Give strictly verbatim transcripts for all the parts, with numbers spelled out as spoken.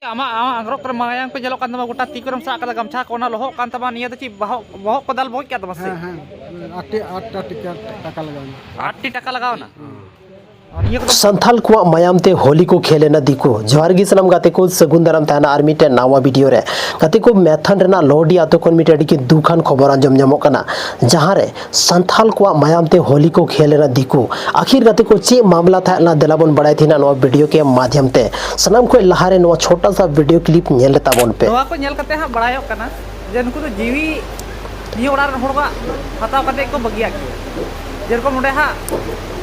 ᱟᱢᱟᱜ ᱟᱢᱟᱜ ᱟᱝᱨᱚᱵ ᱠᱚᱨᱮ ᱢᱟᱭᱟᱢ ᱠᱚ ᱧᱮᱞᱚᱜ ᱠᱟᱱ ᱛᱟᱢᱟ, ᱜᱚᱴᱟ ᱛᱤ ᱠᱚᱨᱮᱢ ᱥᱟᱵ ᱠᱟᱫᱟ ᱜᱟᱢᱪᱷᱟ ᱠᱚ, ᱚᱱᱟ ᱞᱚᱦᱚᱫ ᱠᱟᱱ ᱛᱟᱢᱟ, ᱱᱤᱭᱟᱹ ᱫᱚ ᱪᱮᱫ ᱵᱚᱦᱚᱜ ᱵᱚᱦᱚᱜ ᱠᱚ ᱫᱟᱞ ᱵᱚᱜᱚᱡ ᱠᱟᱜ ᱛᱟᱢᱟ ᱥᱮ? ᱦᱮᱸ, ᱦᱮᱸ᱾ ᱟᱴ ᱴᱤ ᱟᱴ ᱴᱤ ᱴᱟᱠᱟ ᱞᱟᱜᱟᱣ ᱮᱱᱟ᱾ ᱟᱴ ᱴᱤ ᱴᱟᱠᱟ ᱞᱟᱜᱟᱣ ᱮᱱᱟ᱾ ᱟᱨ ᱱᱤᱭᱟᱹ ᱠᱚᱫᱚ ᱥᱟᱱᱛᱷᱟᱞ ᱠᱚᱣᱟᱜ ᱢᱟᱭᱟᱢ ᱛᱮ ᱦᱳᱞᱤ ᱠᱚ ᱠᱷᱮᱞ ᱮᱱᱟ ᱫᱤᱠᱩ᱾ ᱡᱚᱦᱟᱨ ᱜᱮ ᱥᱟᱱᱟᱢ ᱜᱟᱛᱮ ᱠᱚ, ᱥᱟᱹᱜᱩᱱ ᱫᱟᱨᱟᱢ ᱛᱟᱦᱮᱱᱟ ᱟᱨ ᱢᱤᱫᱴᱮᱱ ᱱᱟᱣᱟ ᱵᱷᱤᱰᱤᱭᱳ ᱨᱮ᱾ ᱜᱟᱛᱮ ᱠᱚ, ᱢᱮᱛᱷᱟᱱ ᱨᱮᱱᱟᱜ ᱞᱚᱦᱰᱤ ᱟᱛᱳ ᱠᱷᱚᱱ ᱢᱤᱫᱴᱮᱱ ᱟᱹᱰᱤ ᱜᱮ ᱫᱩᱠᱷᱟᱱ ᱠᱷᱚᱵᱚᱨ ᱟᱸᱡᱚᱢ ᱧᱟᱢᱚᱜ ᱠᱟᱱᱟ, ᱡᱟᱦᱟᱸ ᱨᱮ ᱥᱟᱱᱛᱷᱟᱞ ᱠᱚᱣᱟᱜ ᱢᱟᱭᱟᱢ ᱛᱮ ᱦᱳᱞᱤ ᱠᱚ ᱠᱷᱮᱞ ᱮᱱᱟ ᱫᱤᱠᱩ᱾ ᱟᱹᱠᱷᱤᱨ ᱜᱟᱛᱮ ᱠᱚ, ᱪᱮᱫ ᱢᱟᱢᱞᱟ ᱛᱟᱦᱮᱸ ᱞᱮᱱᱟ, ᱫᱮᱞᱟ ᱵᱚᱱ ᱵᱟᱲᱟᱭ ᱛᱟᱦᱮᱱᱟ ᱱᱚᱣᱟ ᱵᱷᱤᱰᱤᱭᱳ ᱜᱮᱢ ᱢᱟᱫᱷᱭᱚᱢ ᱛᱮ᱾ ᱥᱟᱱᱟᱢ ᱠᱷᱚᱱ ᱞᱟᱦᱟᱨᱮ ᱱᱚᱣᱟ ᱪᱷᱳᱴᱟ ᱥᱟ ᱵᱷᱤᱰᱤᱭᱳ ᱠᱞᱤᱯ ᱧᱮᱞ ᱞᱮ ᱛᱟᱵᱚᱱ ᱯᱮ᱾ ᱱᱚᱣᱟ ᱠᱚ ᱧᱮᱞ ᱠᱟᱛᱮ ᱦᱟᱸᱜ ᱵᱟᱲᱟᱭᱚᱜ ᱠᱟᱱᱟ ᱡᱮ ᱱᱩᱠᱩ ᱫᱚ ᱡᱤᱣᱤ ᱱᱤᱭᱟᱹ ᱚᱲᱟᱜ ᱨᱮᱱ ᱦᱚᱲ ᱠᱚ ᱦᱟᱛᱟᱣ ᱠᱟᱛᱮ ᱠᱚ ᱵᱟᱹᱜᱤᱭᱟᱜ ᱠᱤᱱᱟ᱾ ᱡᱮᱨᱚᱠᱚᱢ ᱚᱸᱰᱮ ᱦᱟᱸᱜ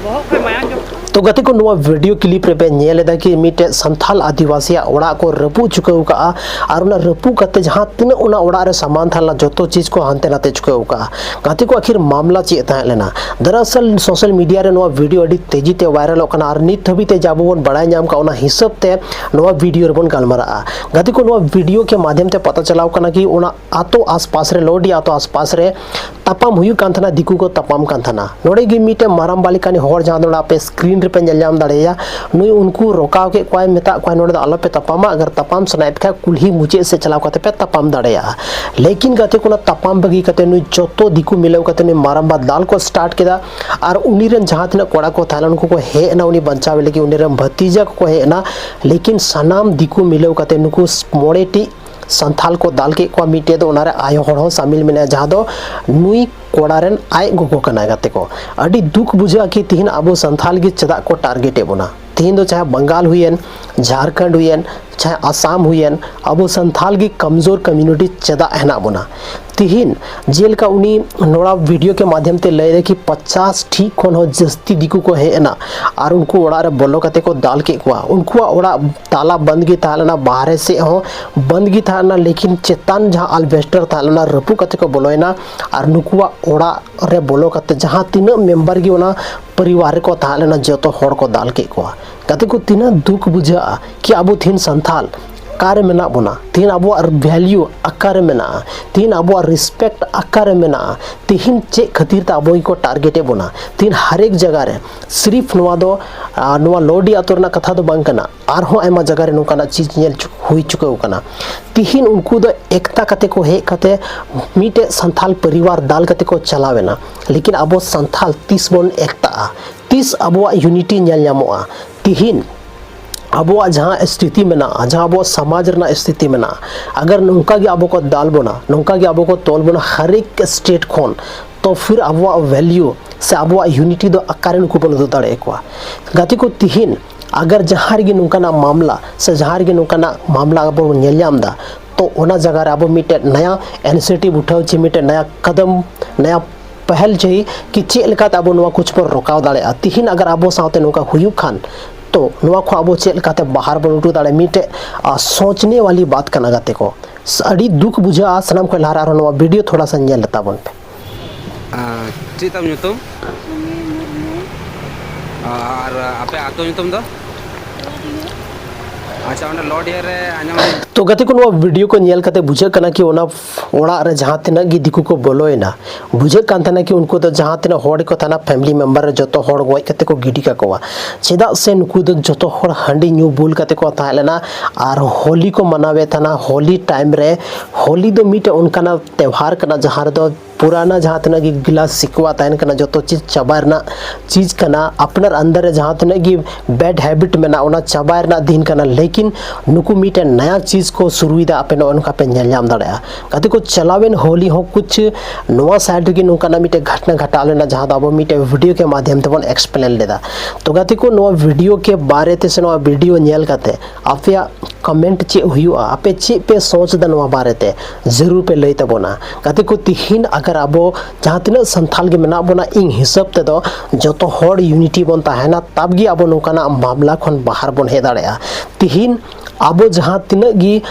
ᱵᱚᱦᱚᱜ ᱠᱷᱚᱱ ᱢᱟᱭᱟᱝ ᱡᱚ ᱛᱚ ᱜᱟᱛᱮ ᱠᱚ, ᱱᱚᱣᱟ ᱵᱷᱤᱰᱤᱭᱳ ᱠᱞᱤᱯ ᱨᱮᱯᱮ ᱧᱮᱞ ᱮᱫᱟ ᱠᱤ ᱢᱤᱫᱴᱮᱡ ᱥᱟᱱᱛᱷᱟᱞ ᱟᱹᱫᱤᱵᱟᱹᱥᱤᱭᱟᱜ ᱚᱲᱟᱜ ᱠᱚ ᱨᱟᱹᱯᱩᱫ ᱪᱩᱠᱟᱹᱣ ᱠᱟᱜᱼᱟ, ᱟᱨ ᱚᱱᱟ ᱨᱟᱹᱯᱩᱫ ᱠᱟᱛᱮ ᱡᱟᱦᱟᱸ ᱛᱤᱱᱟᱹᱜ ᱚᱱᱟ ᱚᱲᱟᱜ ᱨᱮ ᱥᱟᱢᱟᱱ ᱛᱟᱦᱮᱸ ᱞᱮᱱᱟ, ᱡᱚᱛᱚ ᱪᱤᱡᱽ ᱠᱚ ᱦᱟᱱᱛᱮ ᱱᱟᱛᱮ ᱪᱩᱠᱟᱹᱣ ᱠᱟᱜᱼᱟ᱾ ᱜᱟᱛᱮ ᱠᱚ, ᱟᱹᱠᱷᱤᱨ ᱢᱟᱢᱞᱟ ᱪᱮᱫ ᱛᱟᱦᱮᱸ ᱞᱮᱱᱟ? ᱫᱟᱨᱟᱥᱟᱞ ᱥᱳᱥᱟᱞ ᱢᱤᱰᱤᱭᱟ ᱨᱮ ᱱᱚᱣᱟ ᱵᱷᱤᱰᱤᱭᱳ ᱟᱹᱰᱤ ᱛᱮᱡᱤ ᱛᱮ ᱵᱷᱟᱭᱨᱟᱞᱚᱜ ᱠᱟᱱᱟ, ᱟᱨ ᱱᱤᱛ ᱫᱷᱟᱹᱵᱤᱡ ᱛᱮ ᱡᱟ ᱟᱵᱚ ᱵᱚᱱ ᱵᱟᱲᱟᱭ ᱧᱟᱢ ᱠᱟᱜ, ᱚᱱᱟ ᱦᱤᱥᱟᱹᱵ ᱛᱮ ᱱᱚᱣᱟ ᱵᱷᱤᱰᱤᱭᱳ ᱨᱮᱵᱚᱱ ᱜᱟᱞᱢᱟᱨᱟᱜᱼᱟ᱾ ᱜᱟᱛᱮ ᱠᱚ, ᱱᱚᱣᱟ ᱵᱷᱤᱰᱤᱭᱳ ᱠᱮ ᱢᱟᱫᱷᱭᱚᱢ ᱛᱮ ᱯᱟᱛᱟ ᱪᱟᱞᱟᱣ ᱠᱟᱱᱟ ᱠᱤ ᱚᱱᱟ ᱟᱛᱳ ᱟᱥᱯᱟᱥ ᱨᱮ, ᱞᱚᱰᱤ ᱟᱛᱳ ᱟᱥᱯᱟᱥ ᱨᱮ ᱛᱟᱯᱟᱢ ᱦᱩᱭᱩᱜ ᱠᱟᱱ ᱛᱟᱦᱮᱱᱟ, ᱫᱤᱠᱩ ᱠᱚ ᱛᱟᱯᱟᱢ ᱠᱟᱱ ᱛᱟᱦᱮᱱᱟ᱾ ᱱᱚᱰᱮ ᱜᱮ ᱢᱤᱫᱴᱮᱱ ᱢᱟᱨᱟᱢᱵᱟ ᱞᱮᱠᱟᱱᱤᱡ ᱦᱚᱲ, ᱡᱟᱦᱟᱸ ᱫᱚ ᱱᱚᱰᱮ ᱟᱯᱮ ᱥᱠᱨᱤᱱ ᱨᱮᱯᱮ ᱧᱮᱞ ᱧᱟᱢ ᱫᱟᱲᱮᱭᱟᱭᱟ, ᱱᱩᱭ ᱩᱱᱠᱩ ᱨᱚᱠᱟᱣ ᱠᱮᱫ ᱠᱚᱣᱟᱭ, ᱢᱮᱛᱟᱜ ᱠᱚᱣᱟᱭ, "ᱱᱚᱰᱮ ᱫᱚ ᱟᱞᱚᱯᱮ ᱛᱟᱯᱟᱢᱟ, ᱟᱜᱟᱨ ᱛᱟᱯᱟᱢ ᱥᱟᱱᱟᱭᱮᱫ ᱯᱮ ᱠᱷᱟᱡ ᱠᱩᱞᱦᱤ ᱢᱩᱪᱟᱹᱫ ᱥᱮᱫ ᱪᱟᱞᱟᱣ ᱠᱟᱛᱮ ᱯᱮ ᱛᱟᱯᱟᱢ ᱫᱟᱲᱮᱭᱟᱜᱼᱟ᱾" ᱞᱮᱠᱤᱱ ᱜᱟᱛᱮ ᱠᱚ, ᱚᱱᱟ ᱛᱟᱯᱟᱢ ᱵᱟᱹᱜᱤ ᱠᱟᱛᱮ ᱱᱩᱭ ᱡᱚᱛᱚ ᱫᱤᱠᱩ ᱢᱤᱞᱟᱹᱣ ᱠᱟᱛᱮ ᱱᱩᱭ ᱢᱟᱨᱟᱢᱵᱟ ᱫᱟᱞ ᱠᱚ ᱥᱴᱟᱨᱴ ᱠᱮᱫᱟ᱾ ᱟᱨ ᱩᱱᱤ ᱨᱮᱱ ᱡᱟᱦᱟᱸ ᱛᱤᱱᱟᱹᱜ ᱠᱚᱲᱟ ᱠᱚ ᱛᱟᱦᱮᱸ ᱞᱮᱱᱟ, ᱩᱱᱠᱩ ᱠᱚ ᱦᱮᱡ ᱮᱱᱟ ᱩᱱᱤ ᱵᱟᱧᱪᱟᱣ ᱞᱟᱹᱜᱤᱫ, ᱩᱱᱤ ᱨᱮᱱ ᱵᱷᱟᱛᱤᱡᱟ ᱠᱚᱠᱚ ᱦᱮᱡ ᱮᱱᱟ᱾ ᱞᱮᱠᱤᱱ ᱥᱟᱱᱟᱢ ᱫᱤᱠᱩ ᱢᱤᱞᱟᱹᱣ ᱠᱟᱛᱮ ᱱᱩᱠᱩ ᱢᱚᱬᱮ ᱴᱤ ᱥᱟᱱᱛᱷᱟᱞ ᱠᱚ ᱫᱟᱞ ᱠᱮᱫ ᱠᱚᱣᱟ᱾ ᱢᱤᱫᱴᱮᱡ ᱫᱚ ᱚᱱᱟᱨᱮ ᱟᱭᱳ ᱦᱚᱲ ᱦᱚᱸ ᱥᱟᱢᱤᱞ ᱢᱮᱱᱟᱭᱟ, ᱡᱟᱦᱟᱸ ᱫᱚ ᱱᱩᱭ ᱠᱚᱲᱟ ᱨᱮᱱ ᱟᱡ ᱜᱚᱜᱚ ᱠᱟᱱᱟᱭ᱾ ᱜᱟᱛᱮ ᱠᱚ, ᱟᱹᱰᱤ ᱫᱩᱠ ᱵᱩᱡᱷᱟᱹᱜᱼᱟ ᱠᱤ ᱛᱤᱦᱤᱧ ᱟᱵᱚ ᱥᱟᱱᱛᱷᱟᱞ ᱜᱮ ᱪᱮᱫᱟᱜ ᱠᱚ ᱴᱟᱨᱜᱮᱴ ᱮᱫ ᱵᱚᱱᱟ? ᱛᱤᱦᱤᱧ ᱫᱚ ᱪᱟᱦᱮ ᱵᱟᱝᱜᱟᱞ ᱦᱩᱭᱮᱱ, ᱡᱷᱟᱨᱠᱷᱚᱸᱰ ᱦᱩᱭᱮᱱ, ᱪᱟᱦᱮ ᱟᱥᱟᱢ ᱦᱩᱭᱮᱱ, ᱟᱵᱚ ᱥᱟᱱᱛᱷᱟᱞ ᱜᱮ ᱠᱟᱢᱡᱳᱨ ᱠᱚᱢᱤᱭᱩᱱᱤᱴᱤ ᱪᱮᱫᱟᱜ ᱦᱮᱱᱟᱜ ᱵᱚᱱᱟ? ᱛᱤᱦᱤᱧ ᱡᱮᱞᱮᱠᱟ ᱩᱱᱤ ᱱᱚᱣᱟ ᱵᱷᱤᱰᱤᱭᱳ ᱠᱮ ᱢᱟᱫᱷᱭᱚᱢ ᱛᱮ ᱞᱟᱹᱭ ᱮᱫᱟ ᱠᱤ ᱯᱚᱪᱟᱥ ᱴᱷᱤᱠ ᱠᱷᱚᱱ ᱦᱚᱸ ᱡᱟᱹᱥᱛᱤ ᱫᱤᱠᱩ ᱠᱚ ᱦᱮᱡ ᱮᱱᱟ ᱟᱨ ᱩᱱᱠᱩ ᱚᱲᱟᱜ ᱨᱮ ᱵᱚᱞᱚ ᱠᱟᱛᱮ ᱠᱚ ᱫᱟᱞ ᱠᱮᱫ ᱠᱚᱣᱟ᱾ ᱩᱱᱠᱩᱣᱟᱜ ᱚᱲᱟᱜ ᱛᱟᱞᱟ ᱵᱚᱱᱫ ᱜᱮ ᱛᱟᱦᱮᱸ ᱞᱮᱱᱟ, ᱵᱟᱦᱨᱮ ᱥᱮᱫ ᱦᱚᱸ ᱵᱚᱱᱫ ᱜᱮ ᱛᱟᱦᱮᱸ ᱞᱮᱱᱟ, ᱞᱮᱠᱤᱱ ᱪᱮᱛᱟᱱ ᱡᱟᱦᱟᱸ ᱟᱞᱵᱮᱥᱴᱟᱨ ᱛᱟᱦᱮᱸ ᱞᱮᱱᱟ, ᱨᱟᱹᱯᱩᱫ ᱠᱟᱛᱮ ᱠᱚ ᱵᱚᱞᱚᱭᱮᱱᱟ᱾ ᱟᱨ ᱱᱩᱠᱩᱣᱟᱜ ᱚᱲᱟᱜ ᱨᱮ ᱵᱚᱞᱚ ᱠᱟᱛᱮ ᱡᱟᱦᱟᱸ ᱛᱤᱱᱟᱹᱜ ᱢᱮᱢᱵᱟᱨ ᱜᱮ ᱚᱱᱟ ᱯᱚᱨᱤᱵᱟᱨ ᱨᱮᱠᱚ ᱛᱟᱦᱮᱸ ᱞᱮᱱᱟ, ᱡᱚᱛᱚ ᱦᱚᱲ ᱠᱚ ᱫᱟᱞ ᱠᱮᱫ ᱠᱚᱣᱟ᱾ ᱜᱟᱛᱮ ᱠᱚ, ᱛᱤᱱᱟᱹᱜ ᱫᱩᱠ ᱵᱩᱡᱷᱟᱹᱜᱼᱟ ᱠᱤ ᱟᱵᱚ ᱛᱤᱦᱤᱧ ᱥᱟᱱᱛᱷᱟᱞ ᱚᱠᱟᱨᱮ ᱢᱮᱱᱟᱜ ᱵᱚᱱᱟ, ᱛᱤᱦᱤᱧ ᱟᱵᱚᱣᱟᱜ ᱵᱷᱮᱞᱤᱭᱩ ᱚᱠᱟᱨᱮ ᱢᱮᱱᱟᱜᱼᱟ, ᱛᱤᱦᱤᱧ ᱟᱵᱚᱣᱟᱜ ᱨᱮᱥᱯᱮᱠᱴ ᱚᱠᱟᱨᱮ ᱢᱮᱱᱟᱜᱼᱟ, ᱛᱤᱦᱤᱧ ᱪᱮᱫ ᱠᱷᱟᱹᱛᱤᱨ ᱛᱮ ᱟᱵᱚ ᱜᱮᱠᱚ ᱴᱟᱨᱜᱮᱴ ᱮᱫ ᱵᱚᱱᱟ, ᱛᱤᱦᱤᱧ ᱦᱟᱨᱮᱠ ᱡᱟᱭᱜᱟ ᱨᱮ ᱥᱤᱨᱤᱯ ᱱᱚᱣᱟ ᱫᱚ, ᱟᱨ ᱱᱚᱣᱟ ᱞᱚᱰᱤ ᱟᱛᱳ ᱨᱮᱱᱟᱜ ᱠᱟᱛᱷᱟ ᱫᱚ ᱵᱟᱝ ᱠᱟᱱᱟ, ᱟᱨᱦᱚᱸ ᱟᱭᱢᱟ ᱡᱟᱭᱜᱟ ᱨᱮ ᱱᱚᱝᱠᱟᱱᱟᱜ ᱪᱤᱡᱽ ᱧᱮᱞ ᱪᱩ-, ᱦᱩᱭ ᱪᱩᱠᱟᱹᱣ ᱠᱟᱱᱟ᱾ ᱛᱤᱦᱤᱧ ᱩᱱᱠᱩ ᱫᱚ ᱮᱠᱛᱟ ᱠᱟᱛᱮ ᱠᱚ ᱦᱮᱡ ᱠᱟᱛᱮ ᱢᱤᱫᱴᱮᱡ ᱥᱟᱱᱛᱷᱟᱞ ᱯᱚᱨᱤᱵᱟᱨ ᱫᱟᱞ ᱠᱟᱛᱮ ᱠᱚ ᱪᱟᱞᱟᱣ ᱮᱱᱟ, ᱞᱮᱠᱤᱱ ᱟᱵᱚ ᱥᱟᱱᱛᱷᱟᱞ ᱛᱤᱥ ᱵᱚᱱ ᱮᱠᱛᱟᱜᱼᱟ? ᱛᱤᱥ ᱟᱵᱚᱣᱟᱜ ᱭᱩᱱᱤᱴᱤ ᱧᱮᱞ ᱧᱟᱢᱚᱜᱼᱟ? ᱛᱤᱦᱤᱧ ᱟᱵᱚᱣᱟᱜ ᱡᱟᱦᱟᱸ ᱥᱛᱷᱤᱛᱤ ᱢᱮᱱᱟᱜᱼᱟ, ᱡᱟᱦᱟᱸ ᱟᱵᱚᱣᱟᱜ ᱥᱚᱢᱟᱡᱽ ᱨᱮᱱᱟᱜ ᱥᱛᱷᱤᱛᱤ ᱢᱮᱱᱟᱜᱼᱟ, ᱟᱜᱟᱨ ᱱᱚᱝᱠᱟ ᱜᱮ ᱟᱵᱚ ᱠᱚ ᱫᱟᱞ ᱵᱚᱱᱟ, ᱱᱚᱝᱠᱟ ᱜᱮ ᱟᱵᱚ ᱠᱚ ᱛᱚᱞ ᱵᱚᱱᱟ ᱦᱟᱨᱮᱠ ᱥᱴᱮᱴ ᱠᱷᱚᱱ, ᱛᱚ ᱯᱷᱤᱨ ᱟᱵᱚᱣᱟᱜ ᱵᱷᱮᱞᱤᱭᱩ ᱥᱮ ᱟᱵᱚᱣᱟᱜ ᱭᱩᱱᱤᱴᱤ ᱫᱚ ᱚᱠᱟᱨᱮ ᱱᱩᱠᱩ ᱵᱚᱱ ᱩᱫᱩᱜ ᱫᱟᱲᱮᱭᱟᱠᱚᱣᱟ? ᱜᱟᱛᱮ ᱠᱚ, ᱛᱤᱦᱤᱧ ᱟᱜᱟᱨ ᱡᱟᱦᱟᱸ ᱨᱮᱜᱮ ᱱᱚᱝᱠᱟᱱᱟᱜ ᱢᱟᱢᱞᱟ ᱥᱮ ᱡᱟᱦᱟᱸ ᱨᱮᱜᱮ ᱱᱚᱝᱠᱟᱱᱟᱜ ᱢᱟᱢᱞᱟ ᱟᱵᱚ ᱵᱚᱱ ᱧᱮᱞ ᱧᱟᱢ ᱮᱫᱟ, ᱛᱚ ᱚᱱᱟ ᱡᱟᱭᱜᱟ ᱨᱮ ᱟᱵᱚ ᱢᱤᱫᱴᱮᱱ ᱱᱟᱭᱟ ᱤᱱᱤᱥᱤᱭᱮᱴᱤᱵᱷ ᱩᱴᱷᱟᱹᱣ ᱪᱮ ᱢᱤᱫᱴᱮᱱ ᱱᱟᱭᱟ ᱠᱟᱫᱟᱢ, ᱱᱟᱭᱟ ᱯᱟᱦᱟᱞ ᱪᱟᱹᱦᱤ ᱠᱤ ᱪᱮᱫ ᱞᱮᱠᱟᱛᱮ ᱟᱵᱚ ᱱᱚᱣᱟ ᱠᱩᱪ ᱵᱚᱱ ᱨᱚᱠᱟᱣ ᱫᱟᱲᱮᱭᱟᱜᱼᱟ᱾ ᱛᱤᱦᱤᱧ ᱟᱜᱟᱨ ᱟᱵᱚ ᱥᱟᱶᱛᱮ ᱱᱚᱝᱠᱟ ᱦᱩᱭᱩᱜ ᱠᱷᱟᱱ, ᱛᱚ ᱱᱚᱣᱟ ᱠᱷᱚᱱ ᱟᱵᱚ ᱪᱮᱫ ᱞᱮᱠᱟᱛᱮ ᱵᱟᱦᱟᱨ ᱵᱚᱱ ᱩᱰᱩᱠ ᱫᱟᱲᱮᱭᱟᱜᱼᱟ? ᱢᱤᱫᱴᱮᱡ, ᱟ, ᱥᱳᱪᱱᱮ ᱣᱟᱞᱤ ᱵᱟᱛ ᱠᱟᱱᱟ ᱜᱟᱛᱮ ᱠᱚ᱾ ᱥ-, ᱟᱹᱰᱤ ᱫᱩᱠ ᱵᱩᱡᱷᱟᱹᱜᱼᱟ᱾ ᱥᱟᱱᱟᱢ ᱠᱷᱚᱱ ᱞᱟᱦᱟ ᱨᱮ ᱟᱨᱦᱚᱸ ᱱᱚᱣᱟ ᱵᱷᱤᱰᱤᱭᱳ ᱛᱷᱚᱲᱟ ᱥᱟ ᱧᱮᱞ ᱛᱟᱵᱚᱱ ᱯᱮ᱾ ᱟ, ᱪᱮᱫ ᱛᱟᱢ ᱧᱩᱛᱩᱢ? ᱟᱨ ᱟᱯᱮ ᱟᱹᱛᱩ ᱧᱩᱛᱩᱢ ᱫᱚ? ᱟᱪᱪᱷᱟ, ᱚᱸᱰᱮ ᱞᱚᱰᱤᱭᱟ ᱨᱮ ᱟᱸᱡᱚᱢ ᱫᱟᱹᱧ᱾ ᱛᱚ ᱜᱟᱛᱮ ᱠᱚ, ᱱᱚᱣᱟ ᱵᱷᱤᱰᱤᱭᱳ ᱠᱚ ᱧᱮᱞ ᱠᱟᱛᱮ ᱵᱩᱡᱷᱟᱹᱜ ᱠᱟᱱᱟ ᱠᱤ ᱚᱱᱟ ᱚᱲᱟᱜ ᱨᱮ ᱡᱟᱦᱟᱸ ᱛᱤᱱᱟᱹᱜ ᱜᱮ ᱫᱤᱠᱩ ᱠᱚ ᱵᱚᱞᱚᱭᱮᱱᱟ, ᱵᱩᱡᱷᱟᱹᱜ ᱠᱟᱱ ᱛᱟᱦᱮᱱᱟ ᱠᱤ ᱩᱱᱠᱩ ᱫᱚ ᱡᱟᱦᱟᱸ ᱛᱤᱱᱟᱹᱜ ᱦᱚᱲ ᱠᱚ ᱛᱟᱦᱮᱱᱟ, ᱯᱷᱮᱢᱤᱞᱤ ᱢᱮᱢᱵᱟᱨ ᱨᱮ ᱡᱚᱛᱚ ᱦᱚᱲ ᱜᱚᱡ ᱠᱟᱛᱮ ᱠᱚ ᱜᱤᱰᱤ ᱠᱟᱠᱚᱣᱟ᱾ ᱪᱮᱫᱟᱜ ᱥᱮ ᱱᱩᱠᱩ ᱫᱚ ᱡᱚᱛᱚ ᱦᱚᱲ ᱦᱟᱺᱰᱤ ᱧᱩ ᱵᱩᱞ ᱠᱟᱛᱮ ᱠᱚ ᱛᱟᱦᱮᱸ ᱞᱮᱱᱟ᱾ ᱟᱨ ᱦᱳᱞᱤ ᱠᱚ ᱢᱟᱱᱟᱣᱮᱫ ᱛᱟᱦᱮᱱᱟ᱾ ᱦᱳᱞᱤ ᱴᱟᱭᱤᱢ ᱨᱮ, ᱦᱳᱞᱤ ᱫᱚ ᱢᱤᱫᱴᱮᱱ ᱚᱱᱠᱟᱱᱟᱜ ᱛᱮᱣᱦᱟᱨ ᱠᱟᱱᱟ ᱡᱟᱦᱟᱸ ᱨᱮᱫᱚ ᱯᱩᱨᱟᱱᱟ ᱡᱟᱦᱟᱸ ᱛᱤᱱᱟᱹᱜ ᱜᱮ ᱜᱤᱞᱟ ᱥᱤᱠᱣᱟ ᱛᱟᱦᱮᱱ ᱠᱟᱱᱟ, ᱡᱚᱛᱚ ᱪᱤᱡᱽ ᱪᱟᱵᱟᱭ ᱨᱮᱱᱟᱜ ᱪᱤᱡᱽ ᱠᱟᱱᱟ᱾ ᱟᱯᱱᱟᱨ ᱟᱱᱫᱟᱨ ᱨᱮ ᱡᱟᱦᱟᱸ ᱛᱤᱱᱟᱹᱜ ᱜᱮ ᱵᱮᱰ ᱦᱮᱵᱤᱴ ᱢᱮᱱᱟᱜᱼᱟ, ᱚᱱᱟ ᱪᱟᱵᱟᱭ ᱨᱮᱱᱟᱜ ᱫᱤᱱ ᱠᱟᱱᱟ᱾ ᱞᱮᱠᱤᱱ ᱱᱩᱠᱩ ᱢᱤᱫᱴᱮᱱ ᱱᱟᱭᱟ ᱪᱤᱡᱽ ᱠᱚ ᱥᱩᱨᱩᱭᱮᱫᱟ, ᱟᱯᱮ ᱱᱚᱜᱼᱚ ᱱᱚᱝᱠᱟ ᱯᱮ ᱧᱮᱞ ᱧᱟᱢ ᱫᱟᱲᱮᱭᱟᱜᱼᱟ᱾ ᱜᱟᱛᱮ ᱠᱚ, ᱪᱟᱞᱟᱣᱮᱱ ᱦᱳᱞᱤ ᱦᱚᱸ ᱠᱩᱪ ᱱᱚᱣᱟ ᱥᱟᱭᱤᱰ ᱨᱮᱜᱮ ᱱᱚᱝᱠᱟᱱᱟᱜ ᱢᱤᱫᱴᱮᱱ ᱜᱷᱚᱴᱱᱟ ᱜᱷᱟᱴᱟᱣ ᱞᱮᱱᱟ, ᱡᱟᱦᱟᱸ ᱫᱚ ᱟᱵᱚ ᱢᱤᱫᱴᱮᱱ ᱵᱷᱤᱰᱤᱭᱳ ᱠᱮ ᱢᱟᱫᱷᱭᱚᱢ ᱛᱮᱵᱚᱱ ᱮᱠᱥᱯᱞᱮᱱ ᱞᱮᱫᱟ᱾ ᱛᱚ ᱜᱟᱛᱮ ᱠᱚ, ᱱᱚᱣᱟ ᱵᱷᱤᱰᱤᱭᱳ ᱠᱮ ᱵᱟᱨᱮ ᱛᱮ ᱥᱮ ᱱᱚᱣᱟ ᱵᱷᱤᱰᱤᱭᱳ ᱧᱮᱞ ᱠᱟᱛᱮ ᱟᱯᱮᱭᱟᱜ ᱠᱚᱢᱮᱱᱴ ᱪᱮᱫ ᱦᱩᱭᱩᱜᱼᱟ, ᱟᱯᱮ ᱪᱮᱫ ᱯᱮ ᱥᱚᱪ ᱮᱫᱟ ᱱᱚᱣᱟ ᱵᱟᱨᱮᱛᱮ, ᱡᱟᱹᱨᱩᱲ ᱯᱮ ᱞᱟᱹᱭ ᱛᱟᱵᱚᱱᱟ᱾ ᱜᱟᱛᱮ ᱠᱚ, ᱛᱤᱦᱤᱧ ᱟᱜᱟᱨ ᱟᱵᱚ ᱡᱟᱦᱟᱸ ᱛᱤᱱᱟᱹᱜ ᱥᱟᱱᱛᱷᱟᱞ ᱜᱮ ᱢᱮᱱᱟᱜ ᱵᱚᱱᱟ, ᱤᱧ ᱦᱤᱥᱟᱹᱵ ᱛᱮᱫᱚ ᱡᱚᱛᱚ ᱦᱚᱲ ᱭᱩᱱᱤᱴᱤ ᱵᱚᱱ ᱛᱟᱦᱮᱱᱟ, ᱛᱟᱵ ᱜᱮ ᱟᱵᱚ ᱱᱚᱝᱠᱟᱱᱟᱜ ᱢᱟᱢᱞᱟ ᱠᱷᱚᱱ ᱵᱟᱦᱟᱨ ᱵᱚᱱ ᱦᱮᱡ ᱫᱟᱲᱮᱭᱟᱜᱼᱟ᱾ ᱛᱤᱦᱤᱧ ᱟᱵᱚ ᱡᱟᱦᱟᱸ ᱛᱤᱱᱟᱹᱜ ᱜᱮ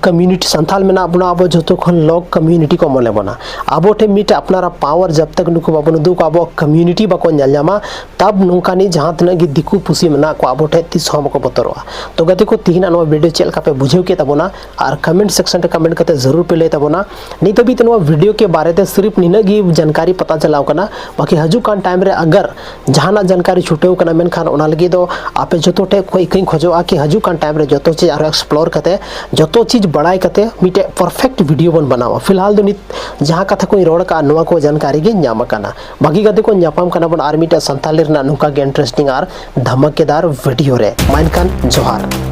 ᱠᱚᱢᱤᱭᱩᱱᱤᱴᱤ ᱥᱟᱱᱛᱟᱞ ᱢᱮᱱᱟᱜ ᱵᱚᱱᱟ, ᱟᱵᱚ ᱡᱚᱛᱚ ᱠᱷᱚᱱ ᱞᱚ ᱠᱚᱢᱤᱭᱩᱱᱤᱴᱤ ᱠᱚ ᱢᱚᱱᱮ ᱵᱚᱱᱟ᱾ ᱟᱵᱚ ᱴᱷᱮᱱ ᱢᱤᱫᱴᱮᱱ ᱟᱯᱱᱟᱨᱟᱜ ᱯᱟᱣᱟᱨ ᱡᱟᱵ ᱛᱟᱠ ᱱᱩᱠᱩ ᱵᱟᱵᱚᱱ ᱩᱫᱩᱜ ᱠᱚᱣᱟ, ᱟᱵᱚᱣᱟᱜ ᱠᱚᱢᱤᱭᱩᱱᱤᱴᱤ ᱵᱟᱠᱚ ᱧᱮᱞ ᱧᱟᱢᱟ, ᱛᱟᱵ ᱱᱚᱝᱠᱟᱱᱤᱡ ᱡᱟᱦᱟᱸ ᱛᱤᱱᱟᱹᱜ ᱜᱮ ᱫᱤᱠᱩ ᱯᱩᱥᱤ ᱢᱮᱱᱟᱜ ᱠᱚᱣᱟ ᱟᱵᱚ ᱴᱷᱮᱱ ᱛᱤᱥ ᱦᱚᱸ ᱵᱟᱠᱚ ᱵᱚᱛᱚᱨᱚᱜᱼᱟ᱾ ᱛᱚ ᱜᱟᱛᱮ ᱠᱚ, ᱛᱤᱦᱤᱧᱟᱜ ᱱᱚᱣᱟ ᱵᱷᱤᱰᱤᱭᱳ ᱪᱮᱫ ᱞᱮᱠᱟ ᱯᱮ ᱵᱩᱡᱷᱟᱹᱣ ᱠᱮᱫ ᱛᱟᱵᱚᱱᱟ? ᱟᱨ ᱠᱚᱢᱮᱱᱴ ᱥᱮᱠᱥᱚᱱ ᱨᱮ ᱠᱚᱢᱮᱱᱴ ᱠᱟᱛᱮ ᱡᱟᱹᱨᱩᱲ ᱯᱮ ᱞᱟᱹᱭ ᱛᱟᱵᱚᱱᱟ᱾ ᱱᱤᱛ ᱦᱟᱹᱵᱤᱡ ᱛᱮ ᱱᱚᱣᱟ ᱵᱷᱤᱰᱤᱭᱳ ᱠᱮ ᱵᱟᱨᱮ ᱛᱮ ᱥᱤᱨᱤᱯ ᱱᱤᱱᱟᱹᱜ ᱜᱮ ᱡᱟᱱᱠᱟᱨᱤ ᱯᱟᱛᱟ ᱪᱟᱞᱟᱣ ᱠᱟᱱᱟ᱾ ᱵᱟᱠᱤ ᱦᱤᱡᱩᱜ ᱠᱟᱱ ᱴᱟᱭᱤᱢ ᱨᱮ ᱟᱜᱟᱨ ᱡᱟᱦᱟᱱᱟᱜ ᱡᱟᱱᱠᱟᱨᱤ ᱪᱷᱩᱴᱟᱹᱣ ᱠᱟᱱᱟ, ᱢᱮᱱᱠᱷᱟᱱ ᱚᱱᱟ ᱞᱟᱹᱜᱤᱫ ᱫᱚ ᱟᱯᱮ ᱡᱚᱛᱚ ᱴᱷᱮᱱ ᱠᱷᱚᱱ ᱤᱠᱟᱹᱧ ᱠᱷᱚᱡᱚᱜᱼᱟ ᱠᱤ ᱦᱤᱡᱩᱜ ᱠᱟᱱ ᱴᱟᱭᱤᱢ ᱨᱮ ᱡᱚᱛᱚ ᱪᱤᱡᱽ ᱟᱨᱦᱚᱸ ᱮᱠᱥᱯᱞᱳᱨ ᱠᱟᱛᱮ, ᱡᱚᱛᱚ ᱪᱤᱡᱽ ᱵᱟᱲᱟᱭ ᱠᱟᱛᱮ ᱢᱤᱫᱴᱮᱡ ᱯᱟᱨᱯᱷᱮᱠᱴ ᱵᱷᱤᱰᱤᱭᱳ ᱵᱚᱱ ᱵᱮᱱᱟᱣᱟ᱾ ᱯᱷᱤᱞᱦᱟᱞ ᱫᱚ ᱱᱤᱛ ᱡᱟᱦᱟᱸ ᱠᱟᱛᱷᱟ ᱠᱚᱧ ᱨᱚᱲ ᱠᱟᱜᱼᱟ, ᱱᱚᱣᱟ ᱠᱚ ᱡᱟᱱᱠᱟᱨᱤ ᱜᱮ ᱧᱟᱢ ᱟᱠᱟᱱᱟ᱾ ᱵᱟᱹᱠᱤ ᱜᱟᱛᱮ ᱠᱚ, ᱧᱟᱯᱟᱢ ᱠᱟᱱᱟ ᱵᱚᱱ ᱟᱨ ᱢᱤᱫᱴᱮᱡ ᱥᱟᱱᱛᱟᱞᱤ ᱨᱮᱱᱟᱜ ᱱᱚᱝᱠᱟ ᱜᱮ ᱤᱱᱴᱟᱨᱮᱥᱴᱤᱝ ᱟᱨ ᱫᱷᱟᱢᱟᱠᱮᱫᱟᱨ ᱵᱷᱤᱰᱤᱭᱳ ᱨᱮ᱾ ᱢᱟ ᱮᱱᱠᱷᱟᱱ ᱡᱚᱦᱟᱨ᱾